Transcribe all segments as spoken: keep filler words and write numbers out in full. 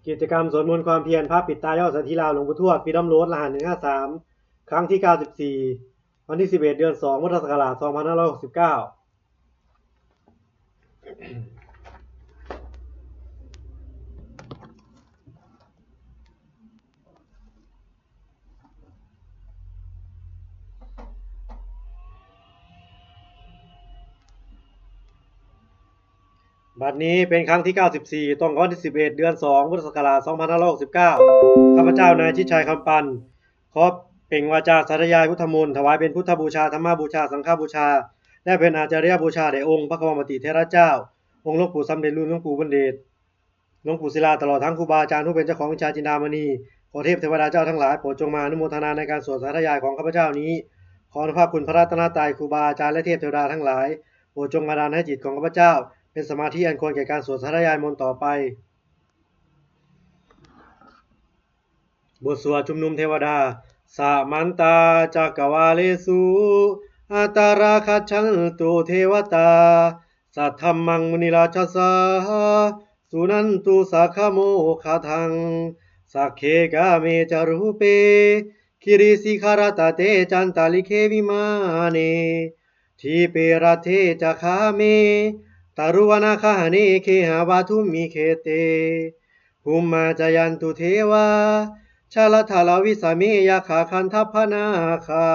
กิจกรรมสวดมนต์ความเพียรพระปิดตายอดสันธิราชหลวงปู่ทวด Freedom Road รหัส หนึ่งห้าสาม ครั้งที่ เก้าสิบสี่ วันที่ สิบเอ็ด เดือน สอง พุทธศักราช สองพันห้าร้อยหกสิบเก้า บัดนี้เป็นครั้งที่ เก้าสิบสี่ ตรงกับวันที่ สิบเอ็ด เดือน สอง พุทธศักราช สองพันห้าร้อยหกสิบเก้า ข้าพเจ้านายชิดชัย คำปัน ขอเปล่งวาจาสาธยายพุทธมนต์ ถวายเป็นพุทธบูชา ธรรมบูชา สังฆบูชา และเป็นอาจาริยบูชาแด่องค์พระควัมปติเถระเจ้า องค์หลวงปู่สำเร็จลุน หลวงปู่บัณฑิต หลวงปู่ศิลา ตลอดทั้งครูบาอาจารย์ผู้เป็นเจ้าของวิชาจินดามณี ขอเทพเทวดาเจ้าทั้งหลายโปรดจงมาอนุโมทนาในการสวดสาธยายของข้าพเจ้านี้ ขออานุภาพคุณพระรัตนตรัย ครูบาอาจารย์และเทพเทวดาทั้งหลาย โปรดจงบันดาลให้จิตของข้าพเจ้า เป็นสมาธิอันควรแก่การสวดสาธยายมนต์ต่อไป บทสวดชุมนุมเทวดา Samantā cakkavāḷesu atrāgacchantu devatā, saddhammaṃ munirājassa suṇantu saggamokkhadaṃ. Sagge kāme ca rūpe girisikharataṭe cantalikkhe vimāne, dīpe raṭṭhe ca gāme taruvanagahane gehavatthumhi khette, bhummā cāyantu devā jalathalavisame yakkhagandhabbanāgā,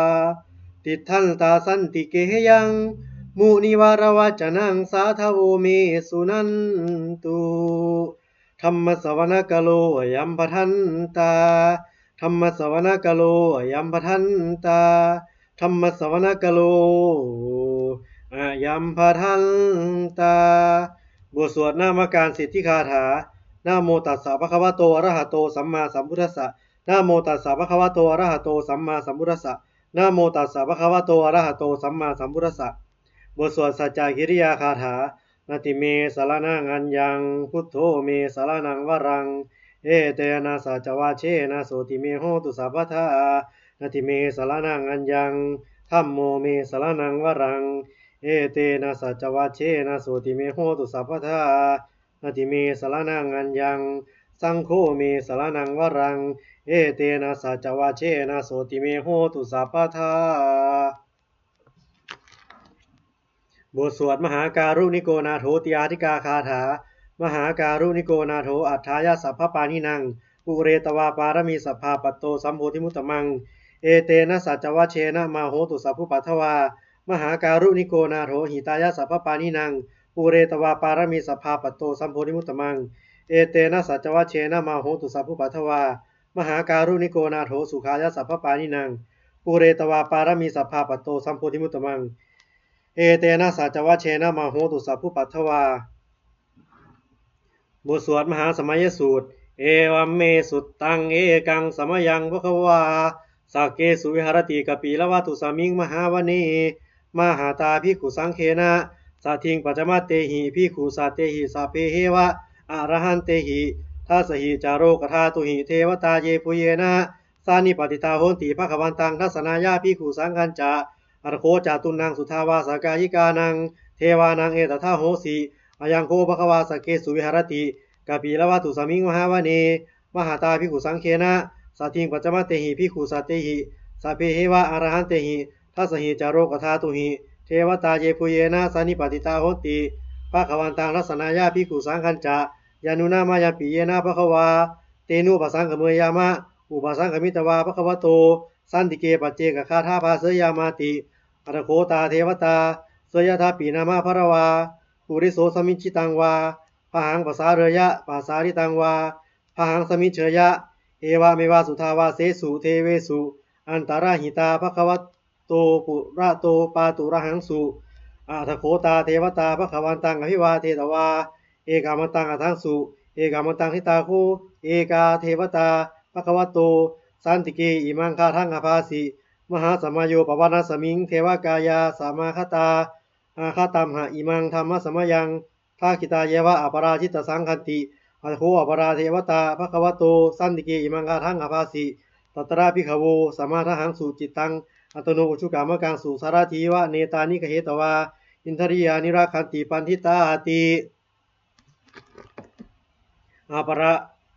tiṭṭhantā santike yaṃ munivaravacanaṃ sādhavo me suṇantu. Dhammassavanakālo ayambhadantā. Dhammassavanakālo ayambhadantā. Dhammassavanakālo ayambhadantā. บทสวดนมการสิทธิคาถา Namo tassa bhagavato arahato sammāsambuddhassa. Namo tassa bhagavato arahato sammāsambuddhassa. Namo tassa bhagavato arahato sammāsambuddhassa. บทสวดสัจจกิริยาคาถา Natthi me saraṇaṃ aññaṃ, buddho me saraṇaṃ varaṃ, etena saccavajjena sotthi me hotu sabbadā. Natthi me saraṇaṃ aññaṃ, dhammo me saraṇaṃ varaṃ, etena saccavajjena sotthi me hotu sabbadā. Natthi me saraṇaṃ aññaṃ, saṅgho me saraṇaṃ varaṃ, etena saccavajjena sotthi me hotu sabbadā. บทสวดมหาการุณิโกนาโถติอาทิกาคาถา Mahākāruṇiko nātho atthāya sabbapāṇinaṃ, pūretvā pāramī sabbā patto sambodhimuttamaṃ. Etena saccavajjena mā hotu sabbupaddavā. Mahākāruṇiko nātho hitāya sabbapāṇinaṃ, pūretvā pāramī sabbā patto sambodhimuttamaṃ. Etena saccavajjena mā hotu sabbupaddavā. Mahākāruṇiko nātho sukhāya sabbapāṇinaṃ, pūretvā pāramī sabbā patto sambodhimuttamaṃ. Etena saccavajjena mā hotu sabbupaddavā. บทสวดมหาสมัยสูตร Evaṃ me sutaṃ. Ekaṃ samayaṃ bhagavā sakkesu viharati kapilavatthusmiṃ mahāvane mahatā bhikkhusaṅghena saddhiṃ pañcamattehi bhikkhusatehi sabbeheva arahantehi, dasahi ca lokadhātūhi devatā yebhuyyena sannipatitā honti bhagavantaṃ dassanāya bhikkhusaṅghañca. Atha kho catunnaṃ suddhāvāsakāyikānaṃ devānaṃ etadahosi: Ayaṃ kho bhagavā sakkesu viharati kapilavatthusmiṃ mahāvane mahatā bhikkhusaṅghena saddhiṃ pañcamattehi bhikkhusatehi sabbeheva arahantehi, dasahi ca lokadhātūhi devatā yebhuyyena sannipatitā honti bhagavantaṃ dassanāya bhikkhusaṅghañca. Yannūna mayampi yena bhagavā tenupasaṅkameyyāma, upasaṅkamitvā bhagavato santike paccekagāthā bhāseyyāmāti. Atha kho tā devatā seyyathāpi nāma balavā puriso sammiñjitaṃ vā bāhaṃ pasāreyya, pasāritaṃ vā bāhaṃ sammiñjeyya, evameva suddhāvāsesu devesu antarahitā bhagavato purato pāturahaṃsu. Atha kho tā devatā bhagavantaṃ abhivādetvā ekamantaṃ aṭṭhaṃsu. Ekamantaṃ ṭhitā kho ekā devatā bhagavato santike imaṃ gāthaṃ abhāsi: Mahāsamayo pavanasmiṃ, devakāyā samāgatā; āgatamha imaṃ dhammasamayaṃ dakkhitāyeva aparājitasaṅghanti. Atha kho aparā devatā bhagavato santike imaṃ gāthaṃ abhāsi: Tatra bhikkhavo samādahaṃsu cittaṃ attano ujukamakaṃsu; sārathīva nettāni gahetvā indriyāni rakkhanti paṇḍitāti. Aparā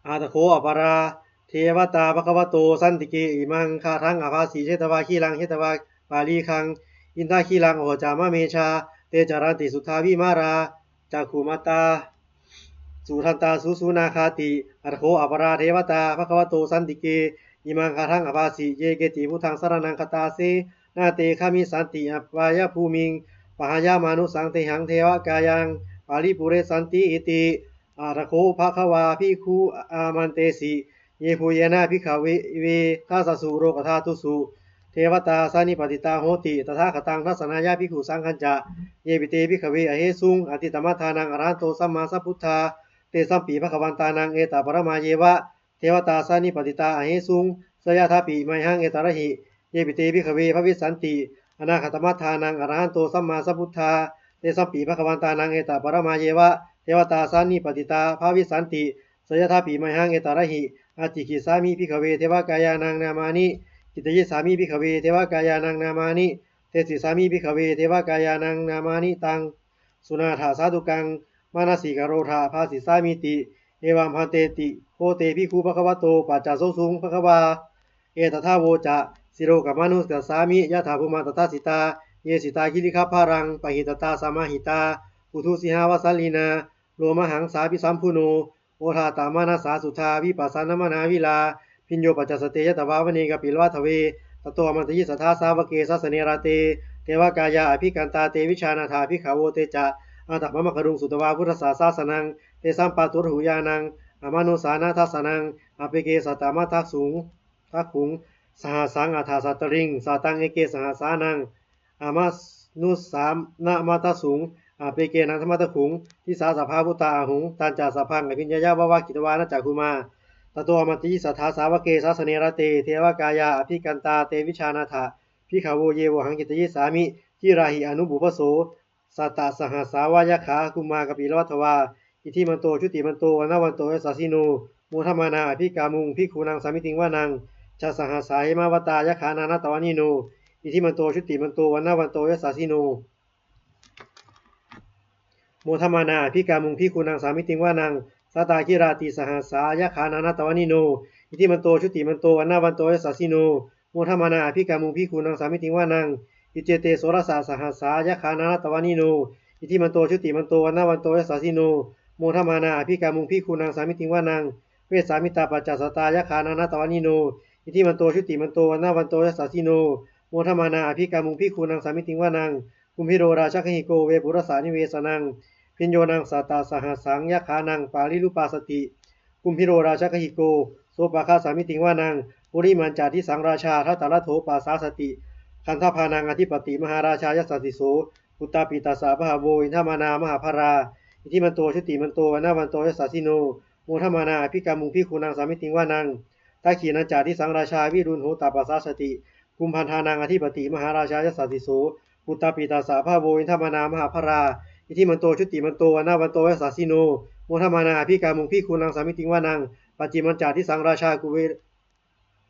Atha kho aparā devatā bhagavato santike imaṃ gāthaṃ abhāsi: Chetvā khīlaṃ chetvā palighaṃ indakhīlaṃ ūhacca manejā, te caranti suddhā vimalā cakkhumatā sudantā susunāgāti. Atha kho aparā devatā bhagavato santike imaṃ gāthaṃ abhāsi: Ye keci buddhaṃ saraṇaṃ gatāse, na te gamissanti apāyabhūmiṃ, pahāya mānusaṃ dehaṃ devakāyaṃ paripūressantīti. Atha kho bhagavā bhikkhū āmantesi: Yebhuyyena bhikkhave dasasu lokadhātūsu devatā sannipatitā honti tathāgataṃ dassanāya bhikkhusaṅghañca. Yepi te bhikkhave ahesuṃ atītamaddhānaṃ arahanto sammāsambuddhā, tesampi bhagavantānaṃ etaparamāyeva devatā sannipatitā ahesuṃ, seyyathāpi mayhaṃ etarahi. Yepi te bhikkhave bhavissanti anāgatamaddhānaṃ arahanto sammāsambuddhā, tesampi bhagavantānaṃ etaparamāyeva devatā sannipatitā bhavissanti, seyyathāpi mayhaṃ etarahi. Ācikkhissāmi bhikkhave devakāyānaṃ nāmāni, kittayissāmi bhikkhave devakāyānaṃ nāmāni, desissāmi bhikkhave devakāyānaṃ nāmāni. Taṃ suṇātha sādhukaṃ manasikarotha bhāsissāmīti. Evaṃ bhanteti kho te bhikkhū bhagavato paccassosuṃ. Bhagavā etadavoca: Silokamanukassāmi yattha bhummā tadassitā, ye sitā girigabbharaṃ pahitattā samāhitā, puthū sīhāva sallīnā lomahaṃsābhisambhuno, odātamanasā suddhā vippasannamanāvilā. Bhiyyo pañcasate ñatvā vane kāpilavatthave, tato āmantayi satthā sāvake sāsane rate, devakāyā abhikkantā te vijānātha bhikkhavo. Te ca ātappamakaruṃ sutvā buddhassa sāsanaṃ, tesampāturahu ñāṇaṃ amanussāna dassanaṃ, appeke satamaddakkhuṃ dakkhuṃ sahassaṃ atha sattariṃ, sataṃ eke sahassānaṃ amanussānamaddasuṃ, appekenantamaddakkhuṃ disā sabbā phuṭā ahuṃ. Tañca sabbaṃ abhiññāya vavakkhitvāna cakkhumā, tato āmantayi satthā sāvake sāsane rate, devakāyā abhikkantā te vijānātha bhikkhavo. Ye vohaṃ kittayissāmi girāhi anupubbaso, sattasahassā va yakkhā bhummā kāpilavatthavā, iddhimanto jutimanto vaṇṇavanto yasassino, modamānā abhikkāmuṃ bhikkhūnaṃ samitiṃ vanaṃ. Chasahassā hemavatā yakkhā nānattavaṇṇino, iddhimanto jutimanto vaṇṇavanto yasassino, modamānā abhikkāmuṃ bhikkhūnaṃ samitiṃ vanaṃ. Sātāgirā tisahassā yakkhā nānattavaṇṇino, iddhimanto jutimanto vaṇṇavanto yasassino, modamānā abhikkāmuṃ bhikkhūnaṃ samitiṃ vanaṃ. Iccete soḷasasahassā yakkhā nānattavaṇṇino, iddhimanto jutimanto vaṇṇavanto yasassino, modamānā abhikkāmuṃ bhikkhūnaṃ samitiṃ vanaṃ. Vessāmittā pañcasatā yakkhā nānattavaṇṇino, iddhimanto jutimanto vaṇṇavanto yasassino, modamānā abhikkāmuṃ bhikkhūnaṃ samitiṃ vanaṃ. Kumbhīro rājagahiko vepullassa nivesanaṃ, bhiyyo naṃ satasahassaṃ yakkhānaṃ payirupāsati, kumbhīro rājagahiko sopāga samitiṃ vanaṃ. Purimañca disaṃ rājā dhataraṭṭho pasāsati, gandhabbānaṃ ādhipati mahārājā yasassi so. Puttāpi tassa bahavo indanāmā mahabbalā, iddhimanto jutimanto vaṇṇavanto yasassino, modamānā abhikkāmuṃ bhikkhūnaṃ samitiṃ vanaṃ. Dakkhiṇañca disaṃ rājā virūḷho tappasāsati, kumbhaṇḍānaṃ ādhipati mahārājā yasassi so. Puttāpi tassa bahavo indanāmā mahabbalā, iddhimanto jutimanto vaṇṇavanto yasassino, modamānā abhikkāmuṃ bhikkhūnaṃ samitiṃ vanaṃ. Pacchimañca disaṃ rājā kuve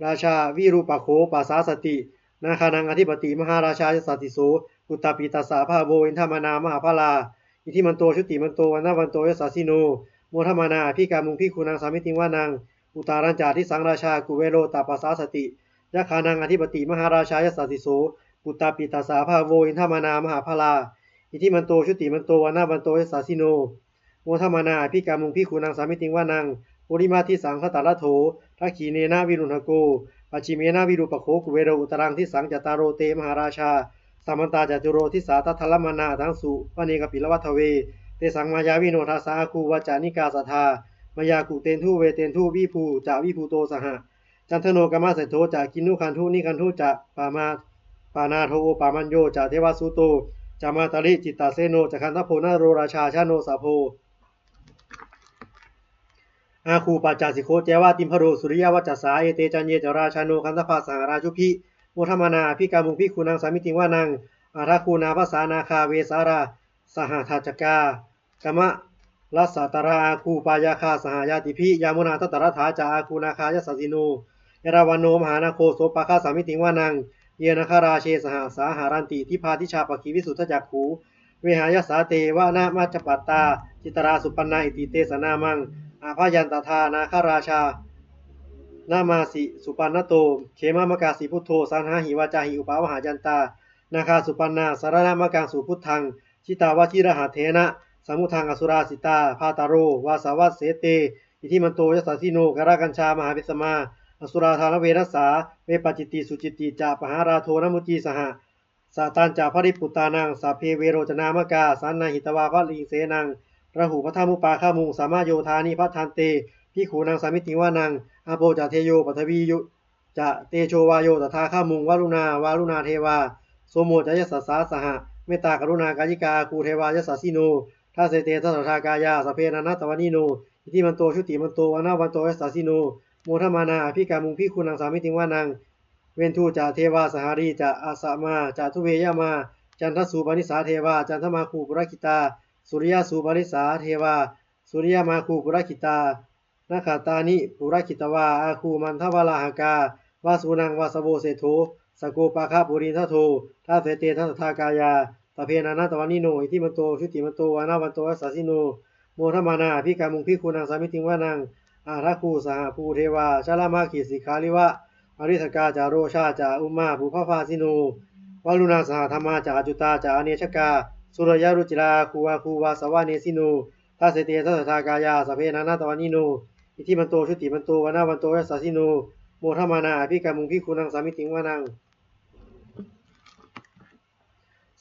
rājā virūpakkho pasāsati, nāgānaṃ ādhipati mahārājā yasassi so. Puttāpi tassa bahavo indanāmā mahabbalā, iddhimanto jutimanto vaṇṇavanto yasassino, modamānā abhikkāmuṃ bhikkhūnaṃ samitiṃ vanaṃ. Uttarañca disaṃ rājā kuvero tappasāsati, yakkhānaṃ ādhipati mahārājā yasassi so. Puttāpi tassa bahavo indanāmā mahabbalā, iddhimanto jutimanto vaṇṇavanto yasassino, modamānā abhikkāmuṃ bhikkhūnaṃ samitiṃ vanaṃ. Purimaṃ disaṃ dhataraṭṭho, dakkhiṇena virūḷhako, pacchimena virūpakkho kuvero uttaraṃ disaṃ. Cattāro te mahārājā samantā caturo disā, daddallamānā aṭṭhaṃsu vane kāpilavatthave. Tesaṃ māyāvino dāsā āgū vañcanikā saṭhā, māyā kuṭeṇḍu veṭeṇḍu viṭū ca viṭuṭo saha, candano kāmaseṭṭho ca kinnughaṇḍu nighaṇḍu ca, pamā panādo opamañño ca devasūto ca mātali, cittaseno ca gandhabbo naḷorājā janosabho, āgū pañcasikho ceva timbarū suriyavaccasā. Ete caññe ca rājāno gandhabbā saha rājubhi, modamānā abhikkāmuṃ bhikkhūnaṃ samitiṃ vanaṃ. Athāgū nābhasā nāgā vesālā saha tacchakā, kamalassātātā āgū pāyāgā saha ñātibhi, yāmunā dhataraṭṭhā ca āgū nāgā yasassino, erāvaṇo mahānāgo sopāga samitiṃ vanaṃ. Ye nāgarāje sahasā haranti dibbā dijā pakkhi visuddhacakkhū, vehāyasā te vanamajjhapattā citrā supaṇṇā iti tesa nāmaṃ. abhayantadā nāgarājānamāsi supaṇṇato. Khemamakāsi buddho saṇhāhi vācāhi upavhayantā nāgā supaṇṇā saraṇamakaṃ subuddhaṃ jitā vajirahatthena samuddaṃ asurā sitā. Bhātaro vāsavassete iddhimanto yasassino kālakañjā mahābhismā asurā dānaveghasā vepacitti sucitti ca pahārādo namucī saha. Satañca baliputtānaṃ sabbe verocanāmakā sannayhitvā baliṃ senaṃ rāhubhaddamupāgamuṃ samayodāni bhaddante bhikkhūnaṃ samitiṃ vanaṃ. Āpo ca tejo paṭhavī ca tejo vāyo tadāgamuṃ varuṇā vāruṇā devā somo ca yasasā saha mettākaruṇākāyikā āgū devā yasassino. Dasete dasadhā kāyā sabbe nānattavaṇṇino iddhimanto jutimanto vaṇṇavanto yasassino modamānā abhikkāmuṃ bhikkhūnaṃ samitiṃ vanaṃ. Veṇḍū ca devā sahalī ca asamā ca duve yamā candassūpanisā devā candamāgū purakkhitā. Suriyassūpanisā devā suriyamāgū purakkhitā. Nakkhattāni purakkhitvā āgū mandavalāhakā vasūnaṃ vāsavo seṭṭho sakkopāga purindado. Dasete dasadhā kāyā sabbe nānattavaṇṇino iddhimanto jutimanto vaṇṇavanto yasassino modamānā abhikkāmuṃ bhikkhūnaṃ samitiṃ vanaṃ. Athāgū sahabhū devā jalamaggisikhāriva ariṭṭhakā ca rojā ca ummāpupphavāsino varuṇā sahadhammā ca accutā ca anejakā sūleyyarucirā āgū āgū vāsavanesino. Dasete dasadhā kāyā sabbe nānattavaṇṇino iddhimanto jutimanto vaṇṇavanto yasassino modamānā abhikkāmuṃ bhikkhūnaṃ samitiṃ vanaṃ.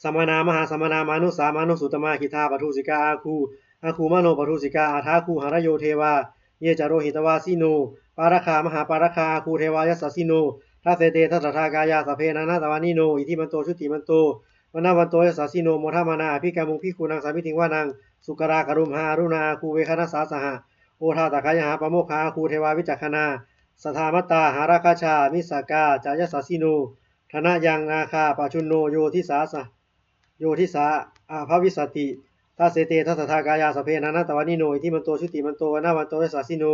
Samānā mahāsamānā mānusā mānusuttamā khiḍḍāpadūsikā āgū āgū manopadūsikā athāgū harayo devā ye ca lohitavāsino pāragā mahāpāragā āgū devā yasassino. Dasete dasadhā kāyā sabbe nānattavaṇṇino iddhimanto jutimanto vaṇṇavanto yasassino modamānā abhikkāmuṃ bhikkhūnaṃ samitiṃ vanaṃ. Sūkarā karumhā aruṇā āgū veghanasā saha odātagayhā pāmokkhā āgū devā vicakkhaṇā sadāmattā hāragajā missakā ca yasassino. Thanayaṃ nāgā pajjunno yo disā sa yo disā abhavissati. Dasete dasadhā kāyā sabbe nānattavaṇṇino iddhimanto jutimanto vaṇṇavanto yasassino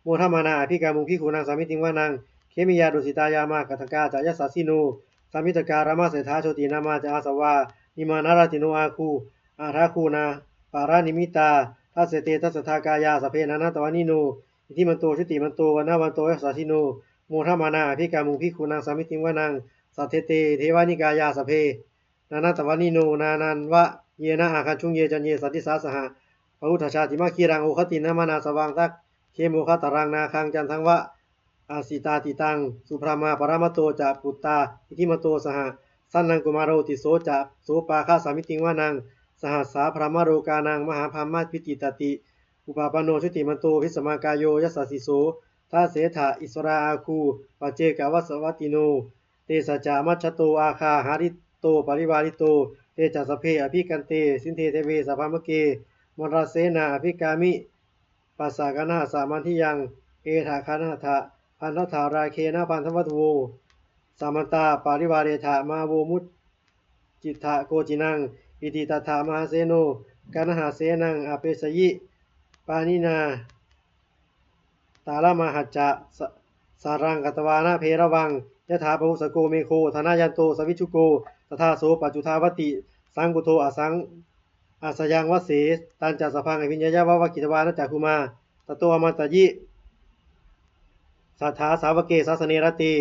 modamānā abhikkāmuṃ bhikkhūnaṃ samitiṃ vanaṃ. Khemiyā tusitā yāmā kaṭṭhakā ca yasassino lambitakā lāmaseṭṭhā jotināmā ca āsavā nimmānaratino āgū athāgū nāparanimmitā. Dasete dasadhā kāyā sabbe nānattavaṇṇino iddhimanto jutimanto vaṇṇavanto yasassino modamānā abhikkāmuṃ bhikkhūnaṃ samitiṃ vanaṃ. Saṭṭhete devanikāyā sabbe nānattavaṇṇino nānattavaṇṇaṃ yena āgañchuṃ ye caññe sadisā saha pavutthajātimakkhilaṃ oghatiṇṇamanāsavaṃ dakkhemoghataraṃ nāgaṃ candaṃva asitātitaṃ. Subrahmā paramatto ca puttā iddhimato saha sanaṅkumāro tisso ca sopāga samitiṃ vanaṃ. Sahassā brahmalokānaṃ mahābrahmābhitiṭṭhati upapanno jutimanto bhismākāyo yasassi so. Dasettha issarā āgū paccekavasavattino tesañca majjhato āgā hārito parivārito. Te ca sabbe abhikkante sinde deve sabrahmake mārasenā abhikkāmi. Passa kaṇhassa mandiyaṃ etha gaṇhatha bandhatha rāgena bandhamatthu vo. Samantā parivāretha mā vo muñcittha koci naṃ. Iti tattha mahāseno kaṇhasenaṃ apesayi pāṇinā talamāhacca sa- saraṃ katvāna bheravaṃ. Yathā pāvussako megho thanayanto savijjuko tadā so paccudāvatti saṅkuddho asaṃ- asayaṃvase. Tañca sabbaṃ abhiññāya vavakkhitvāna cakkhumā tato āmantayi satthā sāvake sāsane rate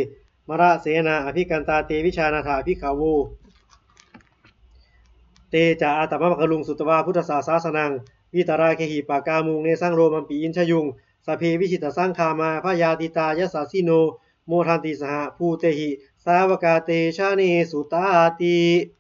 mārasenā abhikkantā te vijānātha bhikkhavo. Te ca ātappamakaruṃ sutvā buddhassa sāsanaṃ vītarāgehi pakkāmuṃ nesaṃ lomampi iñjayuṃ. Sabbe vijitasaṅgāmā bhayātītā yasassino modanti saha bhūtehi sāvakā te janesutāti.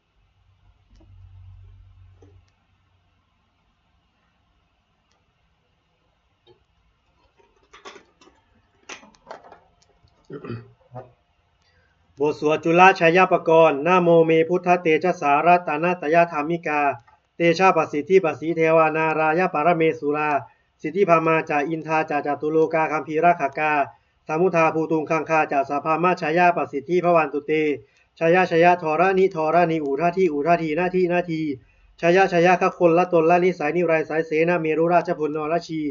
บทสวดจุลชัยปกรณ์ Namo me buddhatejasā ratanattayadhammikā tejapasiddhi pasīdevā nārāyaparamesurā siddhibrahmā ca indā ca catulokā gambhīrakkhakā samuddā bhūtuṃ gaṅgā ca sabrahmajayapasiddhi bhavantu te. Jaya jaya dharaṇi dharaṇī udadhi udadhī nadī nadī. Jaya jaya gagonlatonlanisayniraisaisennamerurājabuṇṇorajī.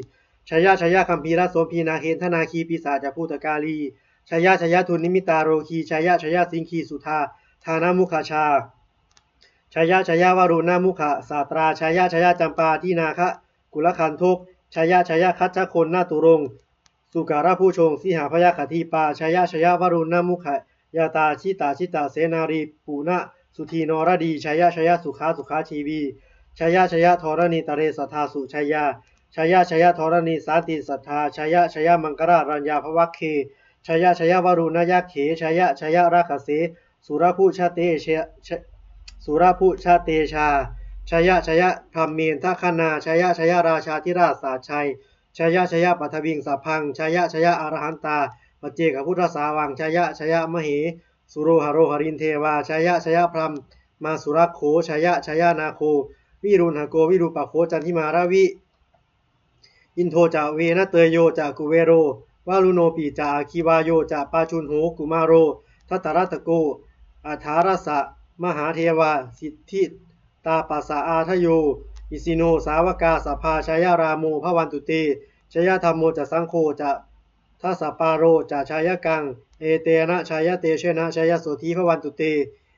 Jaya jaya gambhīrasombhī nāgendanāgī pisācabhūtakālī. Jaya jaya dunnimittarogī jaya jaya siṅgīsudādānamukhajā. Jaya jaya varuṇṇamukhasātrā jaya jaya campādināgakulagantho. Jaya jaya gajjagonnaturong sukarabhujoṅ sīhabyagghadīpā jaya jaya varuṇṇamukhayātrā jita jita senārī punasuddhinoradī jaya jaya sukhā sukhā jīvī jaya jaya dharaṇītale sadā sujayā jaya jaya dharaṇī santi sadā jaya jaya maṅkararāññā bhavagge jaya jaya varuṇṇayakkhe jaya jaya rakkhase surabhujatejā jaya jaya brahmendagaṇā jaya jaya rājādhirājasājjai jaya jaya paṭhaviṃ sabbaṃ jaya jaya arahantā paccekabuddhasāvaṃ jaya jaya mahesuro haro harindevā jaya jaya brahmasurakkho jaya jaya nāgo viruḷhako virūpakkho candimā ravi indo ca venateyyo ca kuvero varuṇopi ca aggi vāyo ca pājuṇho kumāro dhataraṭṭhako aṭṭhārasa mahādevā siddhitāpasa-ādayo isino sāvakā sabbā jayarāmo bhavantu te jayadhammo ca saṅgho ca dasapālo ca jayakaṃ etena jayatejena jayasotthī bhavantu te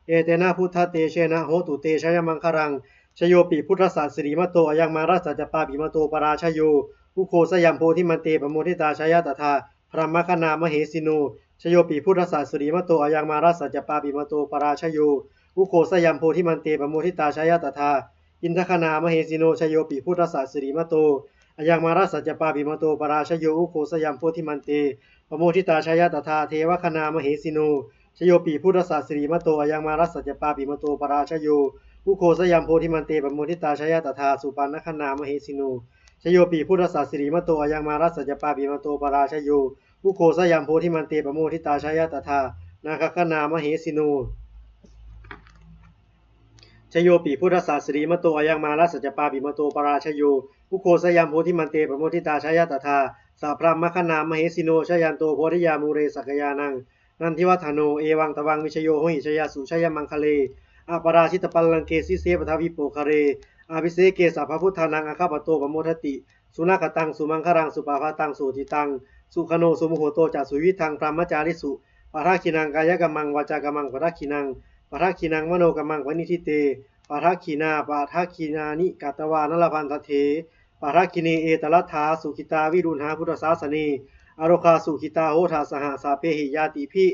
etena buddhatejena hotu te jayamaṅgalaṃ jayopi buddhassa sirīmato ayaṃ mārassa ca pāpimato parājayo ugghosayuṃ bodhimaṇḍe pamoditā jaya tadā brahmagaṇā mahesino jayopi buddhassa sirīmato ayaṃ mārassa ca pāpimato parājayo ugghosayuṃ bodhimaṇḍe pamoditā jaya tadā indagaṇā mahesino jayopi buddhassa sirīmato ayaṃ mārassa ca pāpimato parājayo ugghosayuṃ bodhimaṇḍe pamoditā jaya tadā devagaṇā mahesino jayopi buddhassa sirīmato ayaṃ mārassa ca pāpimato parājayo ugghosayuṃ bodhimaṇḍe pamoditā jaya tadā supaṇṇagaṇā mahesino jayopi buddhassa sirīmato ayaṃ mārassa ca pāpimato parājayo ugghosayuṃ bodhimaṇḍe pamoditā jaya tadā nāgagaṇā mahesino jayopi buddhassa sirīmato ayaṃ mārassa ca pāpimato parājayo ugghosayuṃ bodhimaṇḍe pamoditā jaya tadā sabrahmagaṇā mahesino jayanto bodhiyā mūle sakyānaṃ nandivaḍḍhano evaṃ tvaṃ vijayo hohi jayassu jayamaṅgale aparājitapallaṅke sīse paṭhavipokkhare abhiseke sabbabuddhānaṃ aggappatto pamodati sunakkhattaṃ sumaṅgalaṃ supabhātaṃ suhuṭṭhitaṃ sukhaṇo sumuhutto ca suyiṭṭhaṃ brahmacārisu padakkhiṇaṃ kāyakammaṃ vācākammaṃ padakkhiṇaṃ padakkhiṇaṃ manokammaṃ paṇidhi te padakkhiṇā padakkhiṇāni katvāna labhantatthe padakkhiṇe etarattha sukhitā viruḷhā buddhasāsane arogā sukhitā hotha saha sabbehi ñātibhi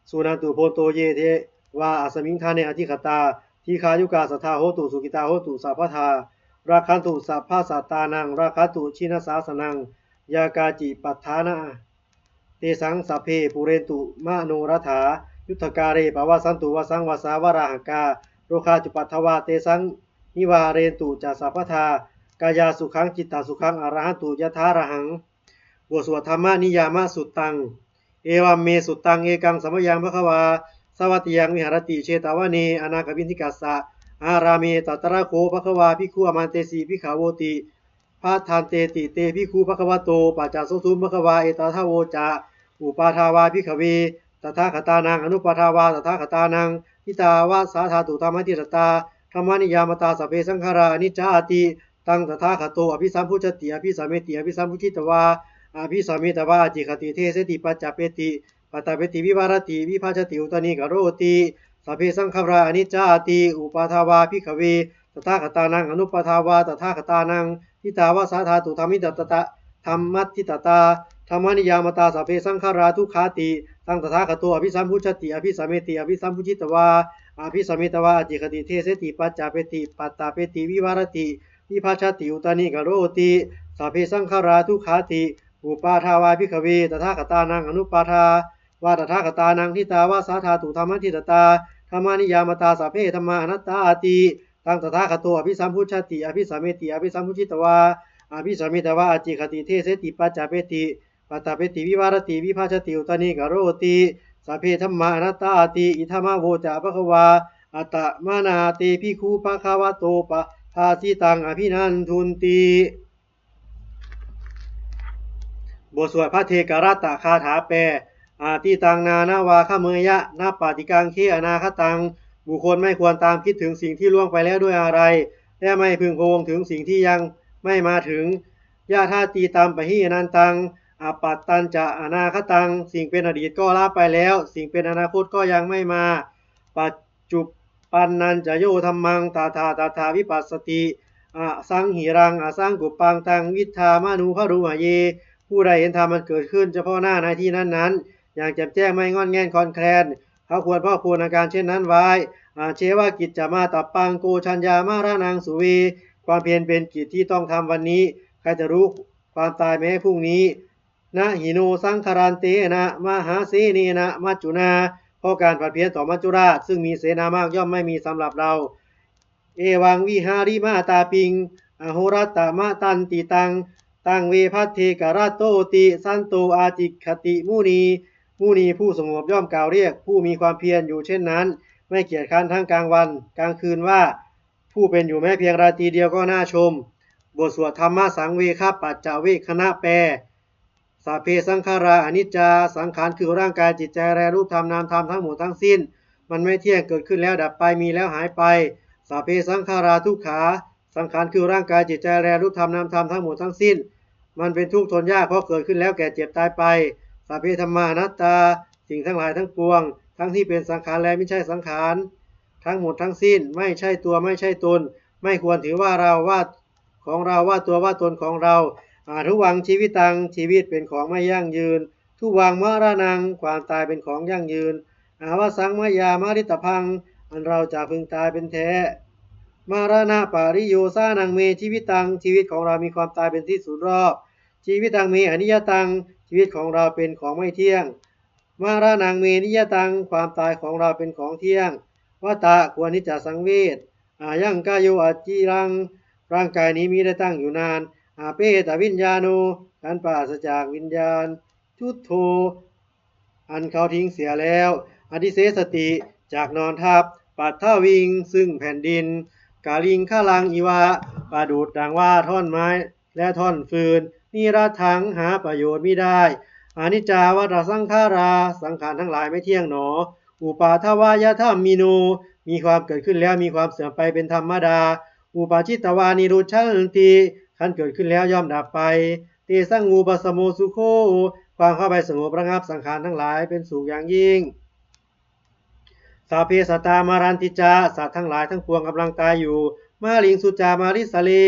suṇantu bhonto ye devā asmiṃ ṭhāne adhigatā dīghāyukā sadā hontu sukhitā hontu sabbadā rakkhantu sabbasattānaṃ rakkhantu jinasāsanaṃ yā kāci patthanā tesaṃ sabbe pūrentu manorathā yuttakāle pavassantu vassaṃ vassā valāhakā rogā cupaddavā tesaṃ nivārentu ca sabbadā kāyāsukhaṃ cittasukhaṃ arahantu yathārahaṃ บทสวด Dhammaniyāmasuttaṃ. Evaṃ me sutaṃ. Ekaṃ samayaṃ bhagavā sāvatthiyaṃ viharati jetavane anāthapiṇḍikassa ārāme. Tatra kho bhagavā bhikkhū āmantesi bhikkhavoti. Bhadanteti te bhikkhū bhagavato paccassosuṃ. Bhagavā etadavoca. Uppādā vā bhikkhave tathāgatānaṃ anuppādā vā tathāgatānaṃ ṭhitāva sā dhātu dhammaṭṭhitatā dhammaniyāmatā sabbe saṅkhārā aniccāti. Taṃ tathāgato abhisambujjhati abhisameti abhisambujjhitvā abhisametvā ācikkhati deseti paññapeti paññapeti vivarati vibhajati uttānīkaroti sabbe saṅkhārā aniccāti. Uppādā vā bhikkhave tathāgatānaṃ anuppādā vā tathāgatānaṃ ṭhitāva sā dhātu dhammaṭṭhitatā dhammaniyāmatā sabbe saṅkhārā dukkhāti. Taṃ tathāgato abhisambujjhati abhisameti abhisambujjhitvā abhisametvā ācikkhati deseti paññapeti paññapeti vivarati vibhajati uttānīkaroti sabbe saṅkhārā dukkhāti. Uppādā vā bhikkhave tathāgatānaṃ anuppādā vā tathāgatānaṃ ṭhitāva sā dhātu dhammaṭṭhitatā dhammaniyāmatā sabbe dhammā anattāti. Taṃ tathāgato abhisambujjhati abhisameti abhisambujjhitvā abhisametvā ācikkhati deseti paññapeti paññapeti vivarati vibhajati uttānīkaroti sabbe dhammā anattāti. Idamavoca bhagavā. Attamanā te bhikkhū bhagavato bhāsitaṃ abhinandunti. บทสวดภัทเทกรัตตคาถาแปล Atītaṃ nānvāgameyya nappaṭikaṅkhe anāgataṃ. บุคคลไม่ควรตามคิดถึงสิ่งที่ล่วงไปแล้วด้วยอาลัย และไม่พึงพะวงถึงสิ่งที่ยังไม่มาถึง Yadatītaṃ pahīnantaṃ appattañca anāgataṃ. สิ่งเป็นอดีตก็ละไปแล้ว สิ่งเป็นอนาคตก็ยังไม่มา Paccuppannañca yo dhammaṃ tattha tattha vipassati. asaṃhiraṃ asaṅkuppaṃ taṃ viddhā manubrūhaye. ผู้ใดเห็นธรรมมันเกิดขึ้นเฉพาะหน้าในที่นั้นๆ อย่างแจ่มแจ้งไม่ง่อนแง่นคลอนแคลน เขาควรพอกพูนอาการเช่นนั้นไว้ Ajjeva kiccamātappaṃ ko jaññā maraṇaṃ suve. ความเพียรเป็นกิจที่ต้องทำวันนี้ ใครจะรู้ความตายแม้พรุ่งนี้ Na hi no saṅgarantena mahāsenena maccunā. เพราะการผัดเพี้ยนต่อมัจจุราช ซึ่งมีเสนามากย่อมไม่มีสำหรับเรา Evaṃ vihārimā tāpiṃ ahorattamatanditaṃ taṃ ve bhaddekarattoti santo ācikkhati muni. มุนีผู้สงบย่อมกล่าวเรียกผู้มีความเพียรอยู่เช่นนั้น ไม่เกียจคร้านทั้งกลางวันกลางคืนว่า ผู้เป็นอยู่แม้เพียงราตรีเดียวก็น่าชม บทสวดธรรมสังเวคปัจจเวกขณะแปล Sabbe saṅkhārā aniccā. สังขารคือร่างกายจิตใจและรูปธรรมนามธรรมทั้งหมดทั้งสิ้น มันไม่เที่ยง เกิดขึ้นแล้วดับไป มีแล้วหายไป Sabbe saṅkhārā dukkhā. สังขารคือร่างกายจิตใจและรูปธรรมนามธรรมทั้งหมดทั้งสิ้น มันเป็นทุกข์ทนยากเพราะเกิดขึ้นแล้วแก่เจ็บตายไป Sabbe dhammā anattā. สิ่งทั้งหลายทั้งปวง ทั้งที่เป็นสังขารและไม่ใช่สังขาร ทั้งหมดทั้งสิ้น ไม่ใช่ตัวไม่ใช่ตน ไม่ควรถือว่าเราว่าของเราว่าตัวว่าตนของเรา Adhuvaṃ jīvitaṃ. ชีวิตเป็นของไม่ยั่งยืน Dhuvaṃ maraṇaṃ. ความตายเป็นของยั่งยืน Avassaṃ mayā maritabbaṃ. อันเราจะพึงตายเป็นแท้ Maraṇapariyosānaṃ me jīvitaṃ. ชีวิตของเรามีความตายเป็นที่สุดรอบ Jīvitaṃ me aniyataṃ. ชีวิตของเราเป็นของไม่เที่ยง Maraṇaṃ me niyataṃ. ความตายของเราเป็นของเที่ยง Vata. ควรที่จะสังเวช Ayaṃ kāyo aciraṃ. ร่างกายนี้มิได้ตั้งอยู่นาน Apetaviññāṇo. อันปราศจากวิญญาณ Chuḍḍho. อันเขาทิ้งเสียแล้ว Adhisessati. จักนอนทับ Paṭhaviṃ. ซึ่งแผ่นดิน Kaliṅgaraṃ iva. ประดุจดังว่าท่อนไม้และท่อนฟืน Niratthaṃ. หาประโยชน์มิได้ Aniccā vata saṅkhārā. สังขารทั้งหลายไม่เที่ยงหนอ Uppādavayadhammino. มีความเกิดขึ้นแล้วมีความเสื่อมไปเป็นธรรมดา Uppajjitvā nirujjhanti. ครั้นเกิดขึ้นแล้วย่อมดับไป Tesaṃ vūpasamo sukho. ความเข้าไปสงบระงับสังขารทั้งหลายเป็นสุขอย่างยิ่ง Sabbe sattā maranti ca. สัตว์ทั้งหลายทั้งปวงกำลังตายอยู่ Mariṃsu ca marissare.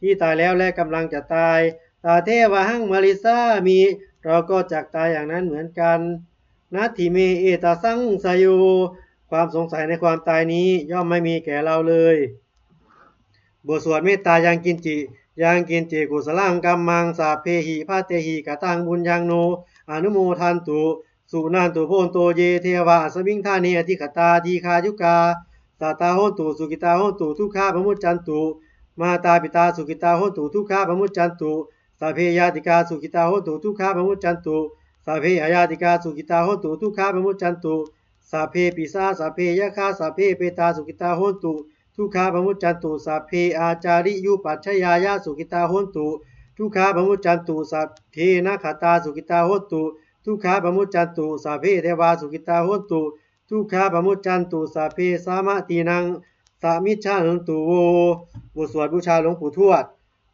ที่ตายแล้วและกำลังจะตาย Tathevāhaṃ marissāmi. เราก็จักตายอย่างนั้นเหมือนกัน Natthi me ettha saṃsayo. ความสงสัยในความตายนี้ย่อมไม่มีแก่เราเลย บทสวดเมตตายังกิญจิ Yaṃ kiñci kusalaṃ kammaṃ sabbehi katehi kataṃ puññaṃ no anumodantu. Suṇantu bhonto ye devā asmiṃ ṭhāne adhigatā dīghāyukā sattā hontu sukhitā hontu dukkhā pamuccantu. Mātāpitā sukhitā hontu dukkhā pamuccantu. Sabbe ñātikā sukhitā hontu dukkhā pamuccantu. Sabbe aññātikā sukhitā hontu dukkhā pamuccantu. Sabbe pisā sabbe yakkhā sabbe petā sukhitā hontu dukkhā pamuccantu. Sabbe ācariyupajjhāyāya sukhitā hontu dukkhā pamuccantu. Sabbe nakkhattā sukhitā hontu dukkhā pamuccantu. Sabbe devā sukhitā hontu dukkhā pamuccantu. Sabbe sampattīnaṃ samijjhantu vo. บทสวดบูชาหลวงปู่ทวด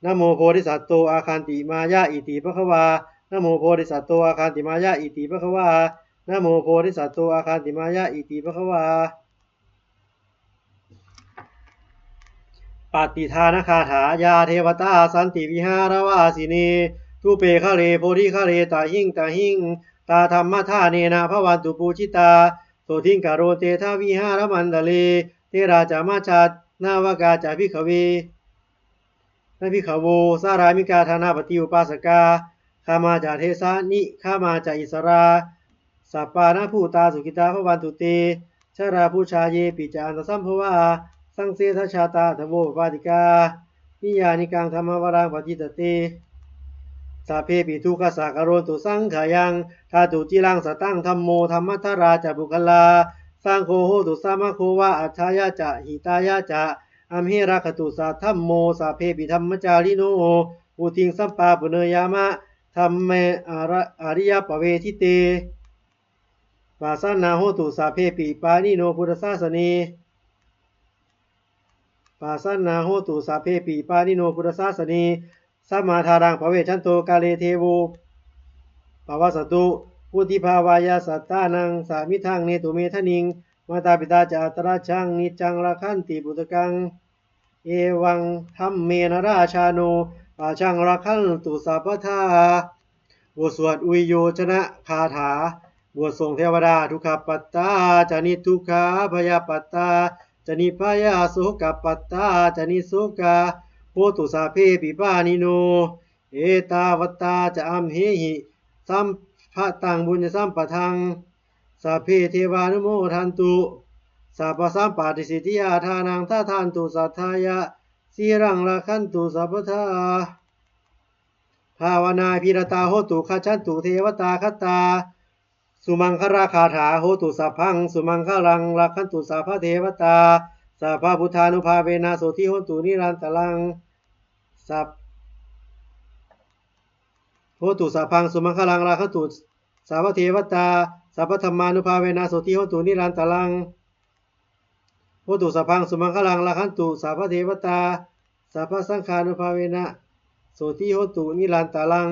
Namo bodhisatto āgantimāya iti bhagavā. Namo bodhisatto āgantimāya iti bhagavā. Namo bodhisatto āgantimāya iti bhagavā. Pattidānagāthā. Yā devatā santi vihāravāsinī thūpe ghare bodhighare tahiṃ tahiṃ, tā dhammadānena bhavantu pūjitā, sotthiṃ karontedha vihāramaṇḍale. Therā ca majjhā navakā ca bhikkhave, na bhikkhavo sārāmikā dānapatī upāsakā, gāmā ca desā nigamā ca issarā, sappāṇabhūtā sukhitā bhavantu te. Jalābujā yepi ca aṇḍasambhavā, saṃsedajātā athavopapātikā, niyyānikaṃ dhammavaraṃ paṭicca te, sabbepi dukkhassa karontu saṅkhayaṃ. Ṭhātu ciraṃ sataṃ dhammo dhammaddharā ca puggalā, saṅgho hotu samaggo va atthāya ca hitāya ca. Amhe rakkhatu saddhammo sabbepi dhammacārino, vuḍḍhiṃ sampāpuṇeyyāma dhamme ara- ariyappavedite. Pasannā hontu sabbepi pāṇino buddhasāsane. Pasannā hontu sabbepi pāṇino buddhasāsane. Sammā dhāraṃ pavecchanto kāle devo pavassatu, vuḍḍhibhāvāya sattānaṃ samiddhaṃ netu medaniṃ. Mātā pitā ca atrajaṃ niccaṃ rakkhanti puttakaṃ. Evaṃ dhammena rājāno pajaṃ rakkhantu sabbadā. บทสวดอุยโยชนคาถา บทส่งเทวดา Dukkhappattā ca niddukkhā, bhayappattā ca nibbhayā, sokappattā ca nissokā, hontu sabbepi pāṇino. Ettāvatā ca amhehi sambhataṃ puññasampadaṃ sabbe devānumodantu sabbasampattisiddhiyā. Dānaṃ dadantu saddhāya, sīlaṃ rakkhantu sabbadā, bhāvanābhiratā hontu, gacchantu devatāgatā. Sumaṅgalagāthā. Hotu sabbaṃ sumaṅgalaṃ, rakkhantu sabbadevatā, sabbabuddhānubhāvena sotthī hontu nirantaraṃ. Sab- Hotu sabbaṃ sumaṅgalaṃ, rakkhantu sabbadevatā, sabbadhammānubhāvena sotthī hontu nirantaraṃ. Hotu sabbaṃ sumaṅgalaṃ, rakkhantu sabbadevatā, sabbasaṅghānubhāvena sotthī hontu nirantaraṃ.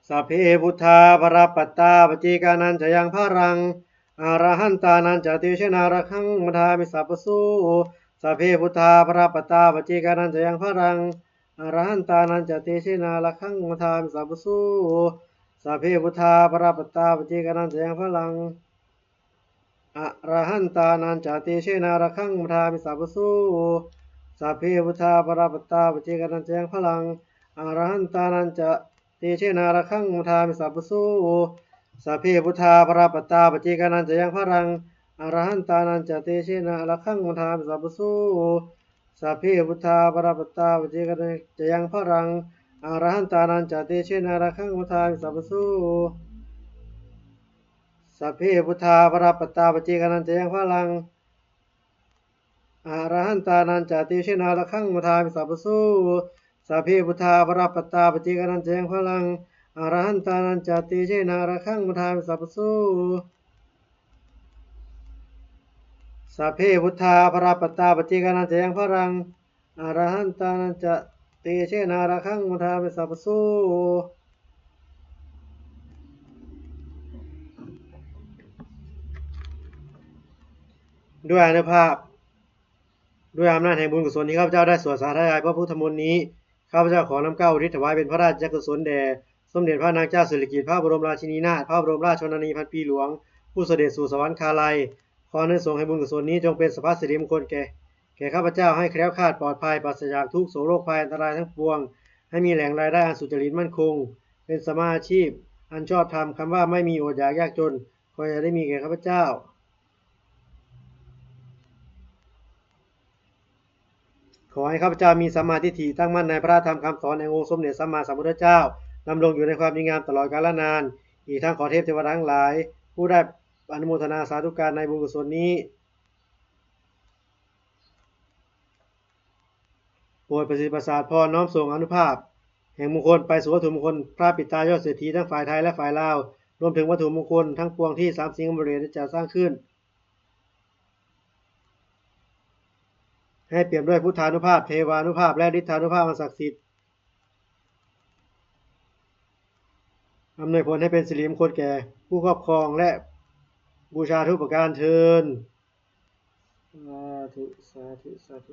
Sabbe buddhā balappattā, paccekānañca yaṃ balaṃ, arahantānañca tejena, rakkhaṃ bandhāmi sabbaso. Sabbe buddhā balappattā, paccekānañca yaṃ balaṃ, arahantānañca tejena, rakkhaṃ bandhāmi sabbaso. Sabbe buddhā balappattā, paccekānañca yaṃ balaṃ, arahantānañca tejena, rakkhaṃ bandhāmi sabbaso. Sabbe buddhā balappattā, paccekānañca yaṃ balaṃ, arahantānañca tejena, rakkhaṃ bandhāmi sabbaso. Sabbe buddhā balappattā, paccekānañca yaṃ balaṃ, arahantānañca tejena, rakkhaṃ bandhāmi sabbaso. Sabbe buddhā balappattā, paccekānañca yaṃ balaṃ, arahantānañca tejena, rakkhaṃ bandhāmi sabbaso. Sabbe buddhā balappattā, paccekānañca yaṃ balaṃ, arahantānañca tejena, rakkhaṃ bandhāmi sabbaso. Sabbe buddhā balappattā, paccekānañca yaṃ balaṃ, arahantānañca tejena, rakkhaṃ bandhāmi sabbaso. Sabbe buddhā balappattā, paccekānañca yaṃ balaṃ, arahantānañca tejena, rakkhaṃ bandhāmi sabbaso. ด้วยอานุภาพ ด้วยอำนาจแห่งบุญกุศลที่ข้าพเจ้าได้สวดสาธยายพระพุทธมนต์นี้ ข้าพเจ้าขอน้อมเกล้าอุทิศถวายเป็นพระราชกุศลแด่สมเด็จพระนางเจ้าสิริกิติ์ พระบรมราชินีนาถ พระบรมราชชนนีพันปีหลวง ผู้เสด็จสู่สวรรคาลัย ขออานิสงส์แห่งบุญกุศลนี้จงเป็นสรรพสิริมงคลแก่ แก่ข้าพเจ้า ให้แคล้วคลาดปลอดภัย ปราศจากทุกข์โศกโรคภัยอันตรายทั้งปวง ให้มีแหล่งรายได้อันสุจริตมั่นคง เป็นสัมมาอาชีพอันชอบธรรม คำว่าไม่มีอดอยากยากจน ขออย่าได้มีแก่ข้าพเจ้า ขอให้ข้าพเจ้ามีสัมมาทิฏฐิ ตั้งมั่นในพระธรรมคำสอนแห่งองค์สมเด็จสัมมาสัมพุทธเจ้า ดำรงอยู่ในความดีงามตลอดกาลนาน อีกทั้งขอเทพเทวดาทั้งหลาย ผู้ได้อนุโมทนาสาธุการในบุญกุศลนี้ โปรดประสิทธิ์ประสาทพร น้อมส่งอานุภาพแห่งมงคลไปสู่วัตถุมงคลพระปิดตายอดเศรษฐีทั้งฝ่ายไทยและฝ่ายลาว รวมถึงวัตถุมงคลทั้งปวงที่สามสิงห์อมรเดชได้จัดสร้างขึ้น ให้เปี่ยมด้วยพุทธานุภาพ เทวานุภาพ และฤทธานุภาพอันศักดิ์สิทธิ์ อำนวยผลให้เป็นสิริมงคลแก่ผู้ครอบครองและบูชาทุกประการเทอญ สาธุ สาธุ สาธุ